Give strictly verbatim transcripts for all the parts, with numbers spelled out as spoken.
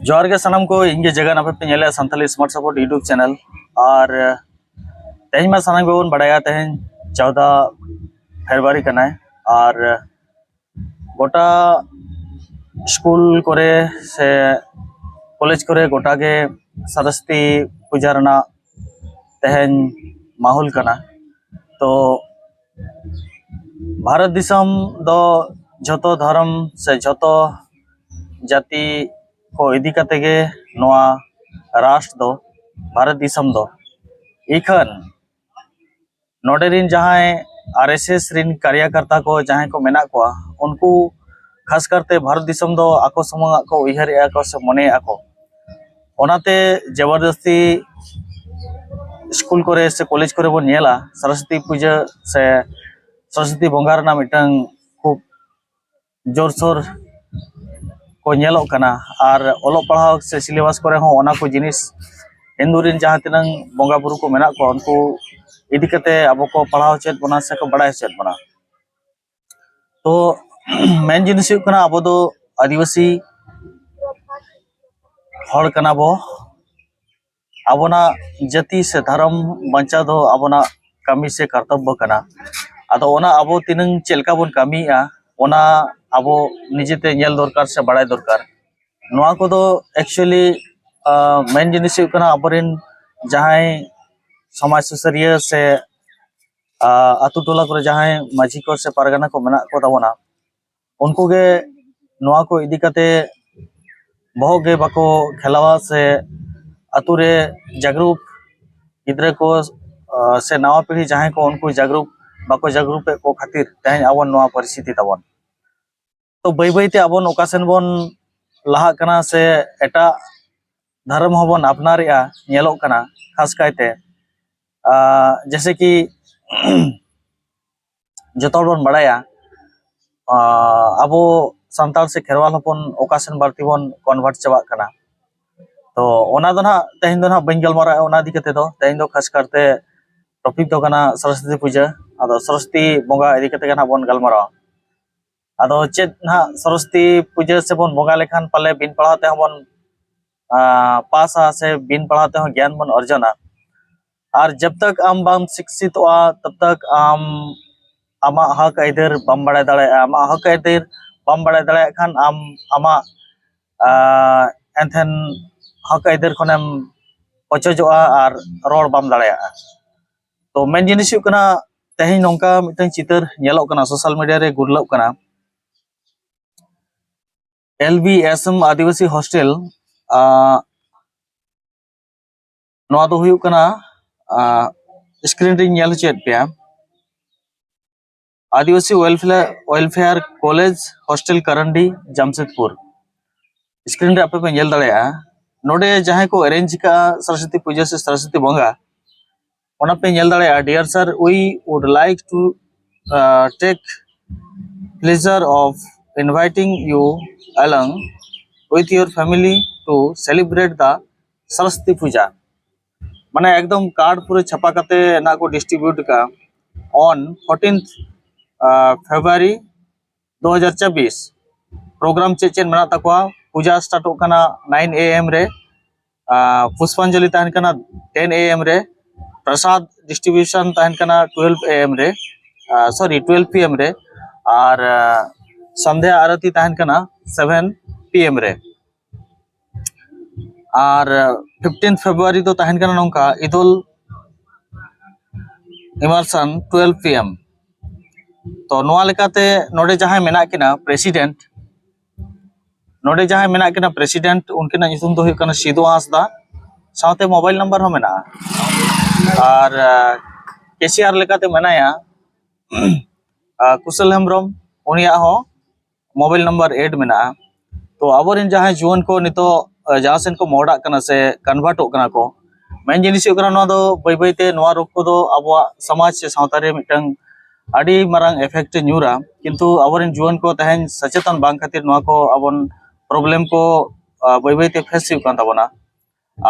ᱡᱚᱦᱟᱨ ᱜᱮ ᱥᱟᱱᱟᱢ ᱠᱚ, ᱤᱧ ᱜᱮ ᱡᱟᱭᱜᱟ ᱱᱟᱯᱮ ᱯᱮ ᱧᱮᱞᱮᱫᱼᱟ Santali smart support YouTube channel. ᱟᱨ ᱛᱮᱦᱮᱧ ᱢᱟ ᱥᱟᱱᱟᱢ ᱜᱮᱵᱚᱱ ᱵᱟᱲᱟᱭᱟ, ᱛᱮᱦᱮᱧ ᱪᱳᱫᱟ ᱯᱷᱮᱵᱽᱨᱩᱣᱟᱨᱤ ᱠᱟᱱᱟᱭ᱾ ᱟᱨ ᱜᱚᱴᱟ ᱥᱠᱩᱞ ᱠᱚᱨᱮ ᱥᱮ ᱠᱚᱞᱮᱡᱽ ᱠᱚᱨᱮ ᱜᱚᱴᱟ ᱜᱮ ᱥᱚᱨᱚᱥᱚᱛᱤ ᱯᱩᱡᱟ ᱨᱮᱱᱟᱜ ᱛᱮᱦᱮᱧ ᱢᱟᱦᱚᱞ ᱠᱟᱱᱟ᱾ ᱛᱚ ᱵᱷᱟᱨᱚᱛ ᱫᱤᱥᱚᱢ ᱫᱚ ᱡᱷᱚᱛᱚ ᱫᱷᱚᱨᱚᱢ ᱥᱮ ᱡᱷᱚᱛᱚ ᱡᱟᱹᱛᱤ ᱠᱚ ᱤᱫᱤ ᱠᱟᱛᱮ ᱜᱮ ᱱᱚᱣᱟ ᱨᱟᱥᱴᱨ ᱫᱚ, ᱵᱷᱟᱨᱚᱛ ᱫᱤᱥᱚᱢ ᱫᱚ᱾ ᱤᱠᱷᱟᱹᱱ ᱱᱚᱰᱮ ᱨᱤᱱ ᱡᱟᱦᱟᱸᱭ ᱟᱨ ᱮᱥ ᱮᱥ ᱨᱤᱱ ᱠᱟᱨᱭᱟᱠᱟᱨᱛᱟ ᱠᱚ ᱡᱟᱦᱟᱸᱭ ᱠᱚ ᱢᱮᱱᱟᱜ ᱠᱚᱣᱟ, ᱩᱱᱠᱩ ᱠᱷᱟᱥ ᱠᱟᱨᱛᱮ ᱵᱷᱟᱨᱚᱛ ᱫᱤᱥᱚᱢ ᱫᱚ ᱟᱠᱚ ᱥᱩᱢᱩᱝᱟᱜ ᱠᱚ ᱩᱭᱦᱟᱹᱨᱮᱜᱼᱟ ᱠᱚ ᱥᱮ ᱢᱚᱱᱮᱭᱮᱜᱼᱟ ᱠᱚ᱾ ᱚᱱᱟᱛᱮ ᱡᱚᱵᱚᱨᱫᱚᱥᱛᱤ ᱥᱠᱩᱞ ᱠᱚᱨᱮ ᱥᱮ ᱠᱚᱞᱮᱡᱽ ᱠᱚᱨᱮ ᱵᱚᱱ ᱧᱮᱞᱟ, ᱥᱚᱨᱚᱥᱚᱛᱤ ᱯᱩᱡᱟᱹ ᱥᱮ ᱥᱚᱨᱚᱥᱚᱛᱤ ᱵᱚᱸᱜᱟ ᱨᱮᱱᱟᱜ ᱢᱤᱫᱴᱟᱝ ᱠᱷᱩᱵ ᱡᱳᱨᱥᱳᱨ ᱠᱚ ᱧᱮᱞᱚᱜ ᱠᱟᱱᱟ᱾ ᱟᱨ ᱚᱞᱚᱜ ᱯᱟᱲᱦᱟᱣ ᱥᱮ ᱥᱤᱞᱮᱵᱟᱥ ᱠᱚᱨᱮ ᱦᱚᱸ ᱚᱱᱟ ᱠᱚ ᱡᱤᱱᱤᱥ, ᱦᱤᱱᱫᱩ ᱨᱤᱱ ᱡᱟᱦᱟᱸ ᱛᱤᱱᱟᱹᱝ ᱵᱚᱸᱜᱟ ᱵᱩᱨᱩ ᱠᱚ ᱢᱮᱱᱟᱜ ᱠᱚᱣᱟ, ᱩᱱᱠᱩ ᱤᱫᱤ ᱠᱟᱛᱮ ᱟᱵᱚ ᱠᱚ ᱯᱟᱲᱦᱟᱣ ᱦᱚᱪᱚᱭᱮᱫ ᱵᱚᱱᱟ ᱥᱮᱠᱚ ᱵᱟᱲᱟᱭ ᱦᱚᱪᱚᱭᱮᱫ ᱵᱚᱱᱟ᱾ ᱛᱚ ᱢᱮᱱ ᱡᱤᱱᱤᱥ ᱦᱩᱭᱩᱜ ᱠᱟᱱᱟ, ᱟᱵᱚ ᱫᱚ ᱟᱹᱫᱤᱵᱟᱹᱥᱤ ᱦᱚᱲ ᱠᱟᱱᱟ ᱵᱚ᱾ ᱟᱵᱚᱱᱟᱜ ᱡᱟᱹᱛᱤ ᱥᱮ ᱫᱷᱚᱨᱚᱢ ᱵᱟᱧᱪᱟᱣ ᱫᱚ ᱟᱵᱚᱱᱟᱜ ᱠᱟᱹᱢᱤ ᱥᱮ ᱠᱚᱨᱛᱚᱵᱵᱚ ᱠᱟᱱᱟ᱾ ᱟᱫᱚ ᱚᱱᱟ ᱟᱵᱚ ᱛᱤᱱᱟᱹᱝ ᱪᱮᱫ ᱞᱮᱠᱟ ᱵᱚᱱ ᱠᱟᱹᱢᱤᱭᱮᱜᱼᱟ, ᱚᱱᱟ ᱟᱵᱚ ᱱᱤᱡᱮᱛᱮ ᱧᱮᱞ ᱫᱚᱨᱠᱟᱨ ᱥᱮ ᱵᱟᱲᱟᱭ ᱫᱚᱨᱠᱟᱨ᱾ ᱱᱚᱣᱟ ᱠᱚᱫᱚ actually ᱢᱮᱱ ᱡᱤᱱᱤᱥ ᱦᱩᱭᱩᱜ ᱠᱟᱱᱟ, ᱟᱵᱚᱨᱮᱱ ᱡᱟᱦᱟᱸᱭ ᱥᱚᱢᱟᱡᱽ ᱥᱩᱥᱟᱹᱨᱤᱭᱟᱹ ᱥᱮ ᱟᱛᱳ ᱴᱚᱞᱟ ᱠᱚᱨᱮ ᱡᱟᱦᱟᱸᱭ ᱢᱟᱹᱡᱷᱤ ᱠᱚ ᱥᱮ ᱯᱟᱨᱜᱟᱱᱟ ᱠᱚ ᱢᱮᱱᱟᱜ ᱠᱚ ᱛᱟᱵᱚᱱᱟ, ᱩᱱᱠᱩ ᱜᱮ ᱱᱚᱣᱟ ᱠᱚ ᱤᱫᱤ ᱠᱟᱛᱮ ᱵᱚᱦᱚᱜ ᱜᱮ ᱵᱟᱠᱚ ᱠᱷᱮᱞᱟᱣᱟ ᱥᱮ ᱟᱛᱳ ᱨᱮ ᱡᱟᱜᱽᱨᱩᱠ ᱜᱤᱫᱽᱨᱟᱹ ᱠᱚ, ᱟᱸ, ᱥᱮ ᱱᱟᱣᱟ ᱯᱤᱲᱦᱤ ᱡᱟᱦᱟᱸᱭ ᱠᱚ, ᱩᱱᱠᱩ ᱡᱟᱜᱽᱨᱩᱠ ᱵᱟᱠᱚ ᱡᱟᱜᱽᱨᱩᱠᱮᱫ ᱠᱚ ᱠᱷᱟᱹᱛᱤᱨ ᱛᱮᱦᱮᱧ ᱟᱵᱚ ᱱᱚᱣᱟ ᱯᱚᱨᱤᱥᱛᱷᱤᱛᱤ ᱛᱟᱵᱚᱱ᱾ ᱛᱚ ᱵᱟᱹᱭ ᱵᱟᱹᱭ ᱛᱮ ᱟᱵᱚ ᱚᱠᱟ ᱥᱮᱱ ᱵᱚᱱ ᱞᱟᱦᱟᱜ ᱠᱟᱱᱟ ᱥᱮ ᱮᱴᱟᱜ ᱫᱷᱚᱨᱚᱢ ᱦᱚᱸᱵᱚᱱ ᱟᱯᱱᱟᱨᱮᱜᱼᱟ, ᱧᱮᱞᱚᱜ ᱠᱟᱱᱟ ᱠᱷᱟᱥ ᱠᱟᱭᱛᱮ᱾ ᱟᱸ, ᱡᱮᱭᱥᱮ ᱠᱤ ᱡᱚᱛᱚ ᱦᱚᱲ ᱵᱚᱱ ᱵᱟᱲᱟᱭᱟ, ᱟᱸ, ᱟᱵᱚ ᱥᱟᱱᱛᱟᱲ ᱥᱮ ᱠᱷᱮᱨᱣᱟᱞ ᱦᱚᱯᱚᱱ ᱚᱠᱟ ᱥᱮᱱ ᱵᱟᱹᱲᱛᱤ ᱵᱚᱱ convert ᱪᱟᱵᱟᱜ ᱠᱟᱱᱟ᱾ ᱛᱚ ᱚᱱᱟ ᱫᱚ ᱱᱟᱦᱟᱜ ᱛᱮᱦᱮᱧ ᱫᱚ ᱱᱟᱦᱟᱜ ᱵᱟᱹᱧ ᱜᱟᱞᱢᱟᱨᱟᱜᱼᱟ ᱚᱱᱟ ᱤᱫᱤ ᱠᱟᱛᱮ ᱫᱚ᱾ ᱛᱮᱦᱮᱧ ᱫᱚ ᱠᱷᱟᱥ ᱠᱟᱨᱛᱮ topic ᱫᱚ ᱠᱟᱱᱟ ᱥᱚᱨᱚᱥᱚᱛᱤ ᱯᱩᱡᱟᱹ᱾ ᱟᱫᱚ ᱥᱚᱨᱚᱥᱚᱛᱤ ᱵᱚᱸᱜᱟ ᱤᱫᱤ ᱠᱟᱛᱮ ᱜᱮ ᱱᱟᱦᱟᱜ ᱵᱚᱱ ᱜᱟᱞᱢᱟᱨᱟᱣᱟ᱾ ᱟᱫᱚ ᱪᱮᱫ ᱱᱟᱦᱟᱜ ᱥᱚᱨᱚᱥᱚᱛᱤ ᱯᱩᱡᱟᱹ ᱥᱮᱵᱚᱱ ᱵᱚᱸᱜᱟ ᱞᱮᱠᱷᱟᱱ ᱯᱟᱞᱮ ᱵᱤᱱ ᱯᱟᱲᱦᱟᱣ ᱛᱮᱦᱚᱸ ᱵᱚᱱ ᱯᱟᱥᱟ ᱥᱮ ᱵᱤᱱ ᱯᱟᱲᱦᱟᱣ ᱛᱮᱦᱚᱸ ᱜᱮᱭᱟᱱ ᱵᱚᱱ ᱚᱨᱡᱚᱱᱟ᱾ ᱟᱨ ᱡᱟᱵ ᱛᱟᱠ ᱟᱢ ᱵᱟᱢ ᱥᱤᱠᱥᱤᱛᱚᱜᱼᱟ, ᱛᱟᱵ ᱛᱟᱠ ᱟᱢ ᱟᱢᱟᱜ ᱦᱚᱠ ᱟᱹᱭᱫᱟᱹᱨ ᱵᱟᱢ ᱵᱟᱲᱟᱭ ᱫᱟᱲᱮᱭᱟᱜᱼᱟ᱾ ᱟᱢᱟᱜ ᱦᱚᱠ ᱟᱹᱭᱫᱟᱹᱨ ᱵᱟᱢ ᱵᱟᱲᱟᱭ ᱫᱟᱲᱮᱭᱟᱜ ᱠᱷᱟᱱ ᱟᱢ ᱟᱢᱟᱜ ᱮᱱᱛᱷᱮᱱ ᱦᱚᱠ ᱟᱹᱭᱫᱟᱹᱨ ᱠᱷᱚᱱᱮᱢ ᱯᱚᱪᱚᱡᱚᱜᱼᱟ ᱟᱨ ᱨᱚᱲ ᱵᱟᱢ ᱫᱟᱲᱮᱭᱟᱜᱼᱟ᱾ ᱛᱚ ᱢᱮᱱ ᱡᱤᱱᱤᱥ ᱦᱩᱭᱩᱜ ᱠᱟᱱᱟ, ᱛᱮᱦᱮᱧ ᱱᱚᱝᱠᱟ ᱢᱤᱫᱴᱟᱝ ᱪᱤᱛᱟᱹᱨ ᱧᱮᱞᱚᱜ ᱠᱟᱱᱟ, ᱥᱳᱥᱟᱞ ᱢᱤᱰᱤᱭᱟ ᱨᱮ ᱜᱩᱨᱞᱟᱹᱜ ᱠᱟᱱᱟ᱾ L B S M Adivasi hostel ᱱᱚᱣᱟ ᱫᱚ ᱦᱩᱭᱩᱜ ᱠᱟᱱᱟ, ᱥᱠᱨᱤᱱ ᱨᱤᱧ ᱧᱮᱞ ᱦᱚᱪᱚᱭᱮᱫ ᱯᱮᱭᱟ᱾ Adivasi welfare welfare college hostel Karandi Jamshedpur. Screen ᱨᱮ ᱟᱯᱮ ᱯᱮ ᱧᱮᱞ ᱫᱟᱲᱮᱭᱟᱜᱼᱟ, ᱱᱚᱰᱮ ᱡᱟᱦᱟᱸᱭ ᱠᱚ ᱮᱨᱮᱧᱡᱽ ᱟᱠᱟᱫᱼᱟ ᱥᱚᱨᱚᱥᱚᱛᱤ ᱯᱩᱡᱟᱹ ᱥᱮ ᱥᱚᱨᱚᱥᱚᱛᱤ ᱵᱚᱸᱜᱟ, ᱚᱱᱟ ᱯᱮ ᱧᱮᱞ ᱫᱟᱲᱮᱭᱟᱜᱼᱟ. Dear sir, we would like to take pleasure of inviting you along with your family to celebrate the Saraswati Puja. ᱢᱟᱱᱮ ᱮᱠᱫᱚᱢ ᱠᱟᱨᱰ ᱯᱩᱨᱟᱹ ᱪᱷᱟᱯᱟ ᱠᱟᱛᱮ ᱱᱟᱜ ᱠᱚ ᱰᱤᱥᱴᱨᱤᱵᱤᱭᱩᱴ ᱟᱠᱟᱫᱼᱟ on fourteenth February ᱫᱩ ᱦᱟᱡᱟᱨ ᱪᱚᱵᱵᱤᱥ᱾ ᱯᱨᱳᱜᱨᱟᱢ ᱪᱮᱫ ᱪᱮᱫ ᱢᱮᱱᱟᱜ ᱛᱟᱠᱚᱣᱟ? ᱯᱩᱡᱟ ᱥᱴᱟᱨᱴᱚᱜ ᱠᱟᱱᱟ ᱱᱟᱭᱤᱱ ᱮ ᱮᱢ ᱨᱮ, ᱯᱩᱥᱯᱟᱧᱡᱚᱞᱤ ᱛᱟᱦᱮᱱ ᱠᱟᱱᱟ ᱴᱮᱱ ᱮ ᱮᱢ ᱨᱮ, ᱯᱨᱚᱥᱟᱫ ᱰᱤᱥᱴᱨᱤᱵᱤᱭᱩᱥᱚᱱ ᱛᱟᱦᱮᱱ ᱠᱟᱱᱟ ᱴᱩᱭᱮᱞᱵᱷ ᱮ ᱮᱢ ᱨᱮ, ᱥᱚᱨᱤ, ᱴᱩᱭᱮᱞᱵᱷ ᱯᱤ ᱮᱢ ᱨᱮ, ᱟᱨ ᱥᱚᱱᱫᱷᱭᱟ ᱟᱨᱚᱛᱤ ᱛᱟᱦᱮᱱ ᱠᱟᱱᱟ ᱥᱮᱵᱷᱮᱱ ᱯᱤ ᱮᱢ ᱨᱮ᱾ ᱟᱨ ᱯᱷᱤᱯᱴᱤᱱ ᱯᱷᱮᱵᱽᱨᱩᱣᱟᱨᱤ ᱫᱚ ᱛᱟᱦᱮᱱ ᱠᱟᱱᱟ ᱱᱚᱝᱠᱟ, ᱤᱫᱩᱞ ᱤᱢᱟᱨᱥᱚᱱ ᱴᱩᱭᱮᱞᱵᱷ ᱯᱤ ᱮᱢ᱾ ᱛᱚ ᱱᱚᱣᱟ ᱞᱮᱠᱟᱛᱮ ᱱᱚᱰᱮ ᱡᱟᱦᱟᱸᱭ ᱢᱮᱱᱟᱜ ᱠᱤᱱᱟ ᱯᱨᱮᱥᱤᱰᱮᱱᱴ, ᱱᱚᱰᱮ ᱡᱟᱦᱟᱸᱭ ᱢᱮᱱᱟᱜ ᱠᱤᱱᱟ ᱯᱨᱮᱥᱤᱰᱮᱱᱴ, ᱩᱱᱠᱤᱱᱟᱜ ᱧᱩᱛᱩᱢ ᱫᱚ ᱦᱩᱭᱩᱜ ᱠᱟᱱᱟ ᱥᱤᱫᱩ ᱦᱟᱸᱥᱫᱟ, ᱥᱟᱶᱛᱮ ᱢᱳᱵᱟᱭᱤᱞ ᱱᱟᱢᱵᱟᱨ ᱦᱚᱸ ᱢᱮᱱᱟᱜᱼᱟ᱾ ᱟᱨ ᱠᱮᱥᱤᱭᱟᱨ ᱞᱮᱠᱟᱛᱮ ᱢᱮᱱᱟᱭᱟ ᱠᱩᱥᱚᱞ ᱦᱮᱢᱵᱨᱚᱢ, ᱩᱱᱤᱭᱟᱜ ᱦᱚᱸ ᱢᱳᱵᱟᱭᱤᱞ ᱱᱟᱢᱵᱟᱨ ᱮᱰ ᱢᱮᱱᱟᱜᱼᱟ᱾ ᱛᱚ ᱟᱵᱚᱨᱮᱱ ᱡᱟᱦᱟᱸᱭ ᱡᱩᱣᱟᱹᱱ ᱠᱚ ᱱᱤᱛᱚᱜ ᱡᱟᱦᱟᱸ ᱥᱮᱱ ᱠᱚ ᱢᱚᱦᱰᱟᱜ ᱠᱟᱱᱟ ᱥᱮ ᱠᱚᱱᱵᱷᱟᱨᱴᱚᱜ ᱠᱟᱱᱟ ᱠᱚ, ᱢᱮᱱ ᱡᱤᱱᱤᱥ ᱦᱩᱭᱩᱜ ᱠᱟᱱᱟ, ᱱᱚᱣᱟ ᱫᱚ ᱵᱟᱹᱭ ᱵᱟᱹᱭᱛᱮ ᱱᱚᱣᱟ ᱨᱳᱜᱽ ᱠᱚᱫᱚ ᱟᱵᱚᱣᱟᱜ ᱥᱚᱢᱟᱡᱽ ᱥᱮ ᱥᱟᱶᱛᱟ ᱨᱮ ᱢᱤᱫᱴᱟᱝ ᱟᱹᱰᱤ ᱢᱟᱨᱟᱝ ᱮᱯᱷᱮᱠᱴ ᱮ ᱧᱩᱨᱟ᱾ ᱠᱤᱱᱛᱩ ᱟᱵᱚᱨᱮᱱ ᱡᱩᱣᱟᱹᱱ ᱠᱚ ᱛᱮᱦᱮᱧ ᱥᱚᱪᱮᱛᱚᱱ ᱵᱟᱝ ᱠᱷᱟᱹᱛᱤᱨ ᱱᱚᱣᱟ ᱠᱚ ᱟᱵᱚᱱ ᱯᱨᱚᱵᱞᱮᱢ ᱠᱚ ᱵᱟᱹᱭ ᱵᱟᱹᱭᱛᱮ ᱯᱷᱮᱥ ᱦᱩᱭᱩᱜ ᱠᱟᱱ ᱛᱟᱵᱚᱱᱟ᱾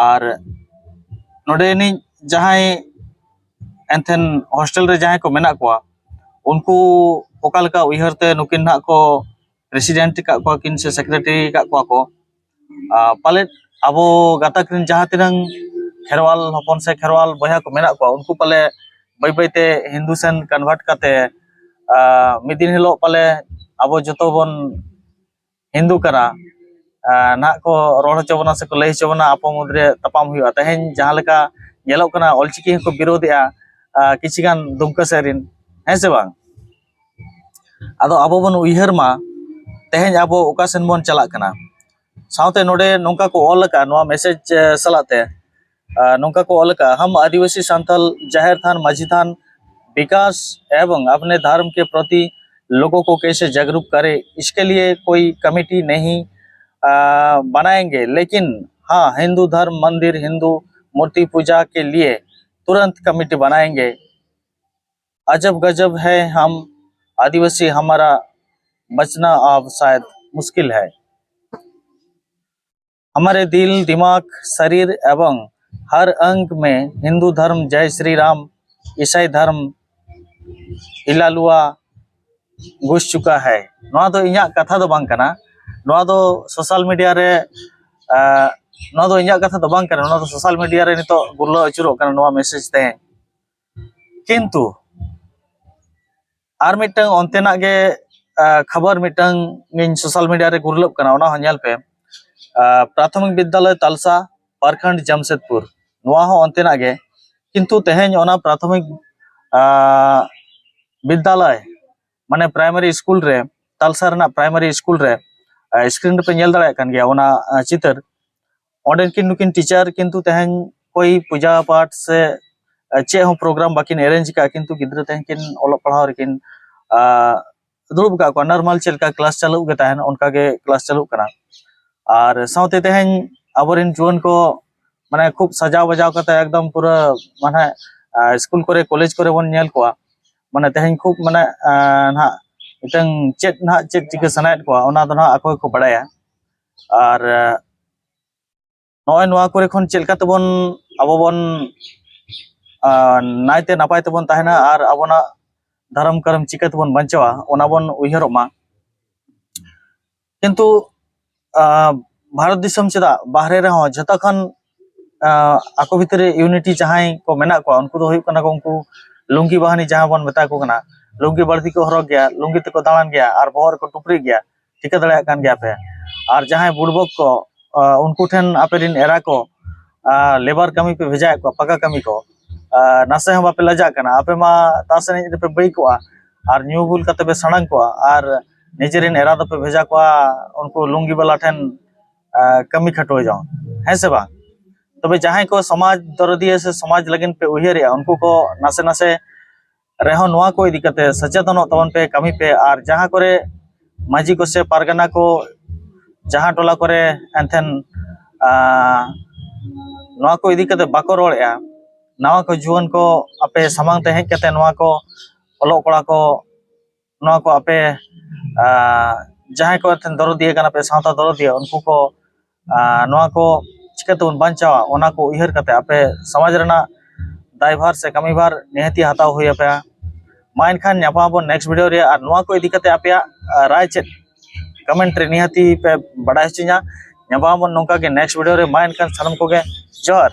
ᱟᱨ ᱱᱚᱰᱮ ᱱᱤᱡ ᱡᱟᱦᱟᱸᱭ ᱮᱱᱛᱷᱮᱱ ᱦᱳᱥᱴᱮᱞ ᱨᱮ ᱡᱟᱦᱟᱸᱭ ᱠᱚ ᱢᱮᱱᱟᱜ ᱠᱚᱣᱟ, ᱩᱱᱠᱩ ᱚᱠᱟ ᱞᱮᱠᱟ ᱩᱭᱦᱟᱹᱨ ᱛᱮ ᱱᱩᱠᱤᱱ ᱱᱟᱦᱟᱜ ᱠᱚ ᱯᱨᱮᱥᱤᱰᱮᱱᱴ ᱟᱠᱟᱫ ᱠᱚᱣᱟ ᱠᱤᱱ ᱥᱮ ᱥᱮᱠᱨᱮᱴᱟᱨᱤ ᱟᱠᱟᱫ ᱠᱚᱣᱟ ᱠᱚ, ᱯᱟᱞᱮᱫ ᱟᱵᱚ ᱜᱟᱛᱟᱠ ᱨᱮᱱ ᱡᱟᱦᱟᱸ ᱛᱤᱱᱟᱹᱝ ᱠᱷᱮᱨᱣᱟᱞ ᱦᱚᱯᱚᱱ ᱥᱮ ᱠᱷᱮᱨᱣᱟᱞ ᱵᱚᱭᱦᱟ ᱠᱚ ᱢᱮᱱᱟᱜ ᱠᱚᱣᱟ, ᱩᱱᱠᱩ ᱯᱟᱞᱮ ᱵᱟᱹᱭ ᱵᱟᱹᱭ ᱛᱮ ᱦᱤᱱᱫᱩ ᱥᱮᱱ convert ᱠᱟᱛᱮ, ᱟᱸ, ᱢᱤᱫ ᱫᱤᱱ ᱦᱤᱞᱳᱜ ᱯᱟᱞᱮ ᱟᱵᱚ ᱡᱚᱛᱚ ᱵᱚᱱ ᱦᱤᱱᱫᱩ ᱠᱟᱱᱟ, ᱟᱸ, ᱱᱟᱦᱟᱜ ᱠᱚ ᱨᱚᱲ ᱦᱚᱪᱚ ᱵᱚᱱᱟ ᱥᱮᱠᱚ ᱞᱟᱹᱭ ᱦᱚᱪᱚ ᱵᱚᱱᱟ, ᱟᱯᱚ ᱢᱩᱫᱽᱨᱮ ᱛᱟᱯᱟᱢ ᱦᱩᱭᱩᱜᱼᱟ᱾ ᱛᱮᱦᱮᱧ ᱡᱟᱦᱟᱸ ᱞᱮᱠᱟ ᱧᱮᱞᱚᱜ ᱠᱟᱱᱟ, ᱚᱞᱪᱤᱠᱤ ᱦᱚᱸᱠᱚ ᱵᱤᱨᱳᱫᱷᱮᱜᱼᱟ, ᱟᱸ, ᱠᱤᱪᱷᱤ ᱜᱟᱱ ᱫᱩᱢᱠᱟᱹ ᱥᱮᱫ ᱨᱮᱱ, ᱦᱮᱸ ᱥᱮ ᱵᱟᱝ? ᱟᱫᱚ ᱟᱵᱚ ᱵᱚᱱ ᱩᱭᱦᱟᱹᱨ ᱢᱟ, ᱛᱮᱦᱮᱧ ᱟᱵᱚ ᱚᱠᱟ ᱥᱮᱱ ᱵᱚᱱ ᱪᱟᱞᱟᱜ ᱠᱟᱱᱟ᱾ ᱥᱟᱶᱛᱮ ᱱᱚᱰᱮ ᱱᱚᱝᱠᱟ ᱠᱚ ᱚᱞ ᱟᱠᱟᱫᱼᱟ ᱱᱚᱣᱟ message, ᱮ, ᱥᱟᱞᱟᱜ ᱛᱮ, ᱟᱨ ᱱᱚᱝᱠᱟ ᱠᱚ ᱚᱞ ᱟᱠᱟᱫᱼᱟ, "हम आदिवासी संथाल जाहिर थान, माझी थान विकास एवं अपने धर्म के प्रति लोगों को कैसे जागरूक करें, इसके लिए कोई कमेटी नहीं, आ, बनाएंगे, लेकिन हाँ, हिंदू धर्म मंदिर, हिंदू मूर्ति पूजा के लिए तुरंत कमेटी बनाएंगे। अजब गजब है हम आदिवासी, हमारा बचना अब शायद मुश्किल है।" हमारे दिल, दिमाग, शरीर एवं हर अंग में हिंदू धर्म, जय श्री राम, ईसाई धर्म, इलालुआ घुस चुका है। ᱱᱚᱣᱟ ᱫᱚ ᱤᱧᱟᱹᱜ ᱠᱟᱛᱷᱟ ᱫᱚ ᱵᱟᱝ ᱠᱟᱱᱟ, ᱱᱚᱣᱟ ᱫᱚ social media ᱨᱮ, ᱟᱸ, ᱱᱚᱣᱟ ᱫᱚ ᱤᱧᱟᱹᱜ ᱠᱟᱛᱷᱟ ᱫᱚ ᱵᱟᱝ ᱠᱟᱱᱟ, ᱱᱚᱣᱟ ᱫᱚ social media ᱨᱮ ᱱᱤᱛᱚᱜ ᱜᱩᱨᱞᱟᱹᱣ ᱟᱹᱪᱩᱨᱚᱜ ᱠᱟᱱᱟ ᱱᱚᱣᱟ message ᱛᱮ᱾ ᱠᱤᱱᱛᱩ ᱟᱨ ᱢᱤᱫᱴᱟᱝ ᱚᱱᱛᱮᱱᱟᱜ ᱜᱮ, ᱟᱸ, ᱠᱷᱚᱵᱚᱨ ᱢᱤᱫᱴᱟᱝ ᱤᱧ social media ᱨᱮ ᱜᱩᱨᱞᱟᱹᱜ ᱠᱟᱱᱟ, ᱚᱱᱟ ᱦᱚᱸ ᱧᱮᱞ ᱯᱮ᱾ ᱟᱸ, ᱯᱨᱟᱛᱷᱚᱢᱤᱠ ᱵᱤᱫᱽᱫᱟᱞᱚᱭ ᱛᱟᱞᱥᱟ, ᱯᱨᱚᱠᱷᱚᱸᱰ ᱡᱟᱢᱥᱮᱫᱽᱯᱩᱨ, ᱱᱚᱣᱟ ᱦᱚᱸ ᱚᱱᱛᱮᱱᱟᱜ ᱜᱮ᱾ ᱠᱤᱱᱛᱩ ᱛᱮᱦᱮᱧ ᱚᱱᱟ ᱯᱨᱟᱛᱷᱚᱢᱤᱠ, ᱟᱸ, ᱵᱤᱫᱽᱫᱟᱞᱚᱭ, ᱢᱟᱱᱮ primary school ᱨᱮ, ᱛᱟᱞᱥᱟ ᱨᱮᱱᱟᱜ primary school ᱨᱮ, ᱟᱸ, screen ᱨᱮᱯᱮ ᱧᱮᱞ ᱫᱟᱲᱮᱭᱟᱜ ᱠᱟᱱ ᱜᱮᱭᱟ ᱚᱱᱟ, ᱟᱸ, ᱪᱤᱛᱟᱹᱨ᱾ ᱚᱸᱰᱮᱱ ᱠᱤᱱ ᱱᱩᱠᱤᱱ teacher ᱠᱤᱱᱛᱩ ᱛᱮᱦᱮᱧ ᱠᱳᱭ ᱯᱩᱡᱟ ᱯᱟᱴ ᱥᱮ, ᱟᱸ, ᱪᱮᱫ ᱦᱚᱸ program ᱵᱟᱹᱠᱤᱱ arrange ᱠᱟᱜᱼᱟ, ᱠᱤᱱᱛᱩ ᱜᱤᱫᱽᱨᱟᱹ ᱛᱮᱦᱮᱧ ᱠᱤᱱ ᱚᱞᱚᱜ ᱯᱟᱲᱦᱟᱣ ᱨᱮᱠᱤᱱ, ᱟᱸ, ᱫᱩᱲᱩᱵ ᱟᱠᱟᱫ ᱠᱚᱣᱟ᱾ Normal ᱪᱮᱫ ᱞᱮᱠᱟ class ᱪᱟᱹᱞᱩᱜ ᱜᱮ ᱛᱟᱦᱮᱱ, ᱚᱱᱠᱟ ᱜᱮ class ᱪᱟᱹᱞᱩᱜ ᱠᱟᱱᱟ᱾ ᱟᱨ ᱥᱟᱶᱛᱮ ᱛᱮᱦᱮᱧ ᱟᱵᱚᱨᱮᱱ ᱡᱩᱣᱟᱹᱱ ᱠᱚ ᱢᱟᱱᱮ ᱠᱷᱩᱵ ᱥᱟᱡᱟᱣ ᱵᱟᱡᱟᱣ ᱠᱟᱛᱮ ᱮᱠᱫᱚᱢ ᱯᱩᱨᱟᱹ ᱢᱟᱱᱮ, ᱟᱸ, school ᱠᱚᱨᱮ, college ᱠᱚᱨᱮ ᱵᱚᱱ ᱧᱮᱞ ᱠᱚᱣᱟ᱾ ᱢᱟᱱᱮ ᱛᱮᱦᱮᱧ ᱠᱷᱩᱵ ᱢᱟᱱᱮ, ᱟᱸ, ᱱᱟᱦᱟᱜ ᱢᱤᱫᱴᱟᱝ ᱪᱮᱫ ᱱᱟᱦᱟᱜ ᱪᱮᱫ ᱪᱤᱠᱟᱹ ᱥᱟᱱᱟᱭᱮᱫ ᱠᱚᱣᱟ, ᱚᱱᱟ ᱫᱚ ᱱᱟᱦᱟᱜ ᱟᱠᱚ ᱜᱮᱠᱚ ᱵᱟᱲᱟᱭᱟ᱾ ᱟᱨ, ᱟᱸ, ᱱᱚᱜᱼᱚᱭ ᱱᱚᱣᱟ ᱠᱚᱨᱮ ᱠᱷᱚᱱ ᱪᱮᱫ ᱞᱮᱠᱟ ᱛᱮᱵᱚᱱ ᱟᱵᱚ ᱵᱚᱱ, ᱟᱸ, ᱱᱟᱭᱛᱮ ᱱᱟᱯᱟᱭ ᱛᱮᱵᱚᱱ ᱛᱟᱦᱮᱱᱟ ᱟᱨ ᱟᱵᱚᱱᱟᱜ ᱫᱷᱚᱨᱚᱢ ᱠᱚᱨᱚᱢ ᱪᱤᱠᱟᱹ ᱛᱮᱵᱚᱱ ᱵᱟᱧᱪᱟᱣᱟ, ᱚᱱᱟ ᱵᱚᱱ ᱩᱭᱦᱟᱹᱨᱚᱜ ᱢᱟ᱾ ᱠᱤᱱᱛᱩ, ᱟᱸ, ᱵᱷᱟᱨᱚᱛ ᱫᱤᱥᱚᱢ ᱪᱮᱫᱟᱜ, ᱵᱟᱦᱨᱮ ᱨᱮᱦᱚᱸ ᱡᱷᱚᱛᱚ ᱠᱷᱚᱱ ᱟᱠᱚ ᱵᱷᱤᱛᱨᱤ ᱨᱮ ᱤᱭᱩᱱᱤᱴᱤ ᱡᱟᱦᱟᱸᱭ ᱠᱚ ᱢᱮᱱᱟᱜ ᱠᱚᱣᱟ, ᱩᱱᱠᱩ ᱫᱚ ᱦᱩᱭᱩᱜ ᱠᱟᱱᱟ ᱠᱚ ᱩᱱᱠᱩ ᱞᱩᱝᱜᱤ ᱵᱟᱦᱤᱱᱤ, ᱡᱟᱦᱟᱸ ᱵᱚᱱ ᱢᱮᱛᱟ ᱠᱚ ᱠᱟᱱᱟ᱾ ᱞᱩᱝᱜᱤ ᱵᱟᱹᱲᱛᱤ ᱠᱚ ᱦᱚᱨᱚᱜ ᱜᱮᱭᱟ, ᱞᱩᱝᱜᱤ ᱛᱮᱠᱚ ᱫᱟᱬᱟᱱ ᱜᱮᱭᱟ ᱟᱨ ᱵᱚᱦᱚᱜ ᱨᱮᱠᱚ ᱴᱩᱯᱨᱤᱜ ᱜᱮᱭᱟ᱾ ᱴᱷᱤᱠᱟᱹ ᱫᱟᱲᱮᱭᱟᱜ ᱠᱟᱱ ᱜᱮᱭᱟ ᱯᱮ᱾ ᱟᱨ ᱡᱟᱦᱟᱸᱭ ᱵᱩᱲᱵᱚᱠ ᱠᱚ, ᱩᱱᱠᱩ ᱴᱷᱮᱱ ᱟᱯᱮ ᱨᱮᱱ ᱮᱨᱟ ᱠᱚ ᱞᱮᱵᱟᱨ ᱠᱟᱹᱢᱤ ᱯᱮ ᱵᱷᱮᱡᱟᱭᱮᱫ ᱠᱚᱣᱟ, ᱯᱟᱠᱟ ᱠᱟᱹᱢᱤ ᱠᱚ᱾ ᱱᱟᱥᱮ ᱦᱚᱸ ᱵᱟᱯᱮ ᱞᱟᱡᱟᱜ ᱠᱟᱱᱟ᱾ ᱟᱯᱮ ᱢᱟ ᱛᱟᱥ ᱮᱱᱮᱡ ᱨᱮᱯᱮ ᱵᱟᱹᱭ ᱠᱚᱜᱼᱟ ᱟᱨ ᱧᱩ ᱵᱩᱞ ᱠᱟᱛᱮ ᱯᱮ ᱥᱟᱲᱟᱝ ᱠᱚᱜᱼᱟ, ᱟᱨ ᱱᱤᱡᱮᱨᱮᱱ ᱮᱨᱟ ᱫᱚᱯᱮ ᱵᱷᱮᱡᱟ ᱠᱚᱣᱟ ᱩᱱᱠᱩ ᱞᱩᱝᱜᱤ ᱵᱟᱞᱟ ᱴᱷᱮᱱ ᱠᱟᱹᱢᱤ ᱠᱷᱟᱴᱚ ᱡᱚᱝ, ᱦᱮᱸ ᱥᱮ ᱵᱟᱝ? ᱛᱚᱵᱮ ᱡᱟᱦᱟᱸᱭ ᱠᱚ ᱥᱚᱢᱟᱡᱽ ᱫᱚᱨᱚᱫᱤᱭᱟᱹ ᱥᱮ ᱥᱚᱢᱟᱡᱽ ᱞᱟᱹᱜᱤᱫ ᱯᱮ ᱩᱭᱦᱟᱹᱨᱮᱜᱼᱟ, ᱩᱱᱠᱩ ᱠᱚ ᱱᱟᱥᱮ ᱱᱟᱥᱮ ᱨᱮᱦᱚᱸ ᱱᱚᱣᱟ ᱠᱚ ᱤᱫᱤ ᱠᱟᱛᱮ ᱥᱚᱪᱮᱛᱚᱱᱚᱜ ᱛᱟᱵᱚᱱ ᱯᱮ, ᱠᱟᱹᱢᱤ ᱯᱮ᱾ ᱟᱨ ᱡᱟᱦᱟᱸ ᱠᱚᱨᱮ ᱢᱟᱹᱡᱷᱤ ᱠᱚ ᱥᱮ ᱯᱟᱨᱜᱟᱱᱟ ᱠᱚ ᱡᱟᱦᱟᱸ ᱴᱚᱞᱟ ᱠᱚᱨᱮ ᱮᱱᱛᱷᱮᱱ ᱱᱚᱣᱟ ᱠᱚ ᱤᱫᱤ ᱠᱟᱛᱮ ᱵᱟᱠᱚ ᱨᱚᱲᱮᱜᱼᱟ, ᱱᱟᱣᱟ ᱠᱚ ᱡᱩᱣᱟᱹᱱ ᱠᱚ ᱟᱯᱮ ᱥᱟᱢᱟᱝ ᱛᱮ ᱦᱮᱡ ᱠᱟᱛᱮ ᱱᱚᱣᱟ ᱠᱚ ᱚᱞᱚᱜ ᱠᱚᱲᱟ ᱠᱚ, ᱱᱚᱣᱟ ᱠᱚ ᱟᱯᱮ ᱡᱟᱦᱟᱸᱭ ᱠᱚ ᱮᱱᱛᱷᱮᱱ ᱫᱚᱨᱚᱫᱤᱭᱟᱹ ᱠᱟᱱᱟ ᱯᱮ, ᱥᱟᱶᱛᱟ ᱫᱚᱨᱚᱫᱤᱭᱟᱹ, ᱩᱱᱠᱩ ᱠᱚ ᱱᱚᱣᱟ ᱠᱚ ᱪᱤᱠᱟᱹ ᱛᱮᱵᱚᱱ ᱵᱟᱧᱪᱟᱣᱟ, ᱚᱱᱟ ᱠᱚ ᱩᱭᱦᱟᱹᱨ ᱠᱟᱛᱮ ᱟᱯᱮ ᱥᱚᱢᱟᱡᱽ ᱨᱮᱱᱟᱜ ᱫᱟᱭᱵᱷᱟᱨ ᱥᱮ ᱠᱟᱹᱢᱤᱵᱷᱟᱨ ᱱᱤᱦᱟᱹᱛᱤ ᱦᱟᱛᱟᱣ ᱦᱩᱭ ᱟᱯᱮᱭᱟ᱾ ᱢᱟ ᱮᱱᱠᱷᱟᱱ ᱧᱟᱯᱟᱢ ᱟᱵᱚᱱ ᱱᱮᱠᱥᱴ ᱵᱷᱤᱰᱤᱭᱳ ᱨᱮ᱾ ᱟᱨ ᱱᱚᱣᱟ ᱠᱚ ᱤᱫᱤ ᱠᱟᱛᱮ ᱟᱯᱮᱭᱟᱜ ᱨᱟᱭ ᱪᱮᱫ, ᱠᱚᱢᱮᱱᱴ ᱨᱮ ᱱᱤᱦᱟᱹᱛᱤ ᱯᱮ ᱵᱟᱰᱟᱭ ᱦᱚᱪᱚᱧᱟ᱾ ᱧᱟᱯᱟᱢ ᱟᱵᱚᱱ ᱱᱚᱝᱠᱟ ᱜᱮ ᱱᱮᱠᱥᱴ ᱵᱷᱤᱰᱤᱭᱳ ᱨᱮ᱾ ᱢᱟ ᱮᱱᱠᱷᱟᱱ ᱥᱟᱱᱟᱢ ᱠᱚᱜᱮ ᱡᱚᱦᱟᱨ᱾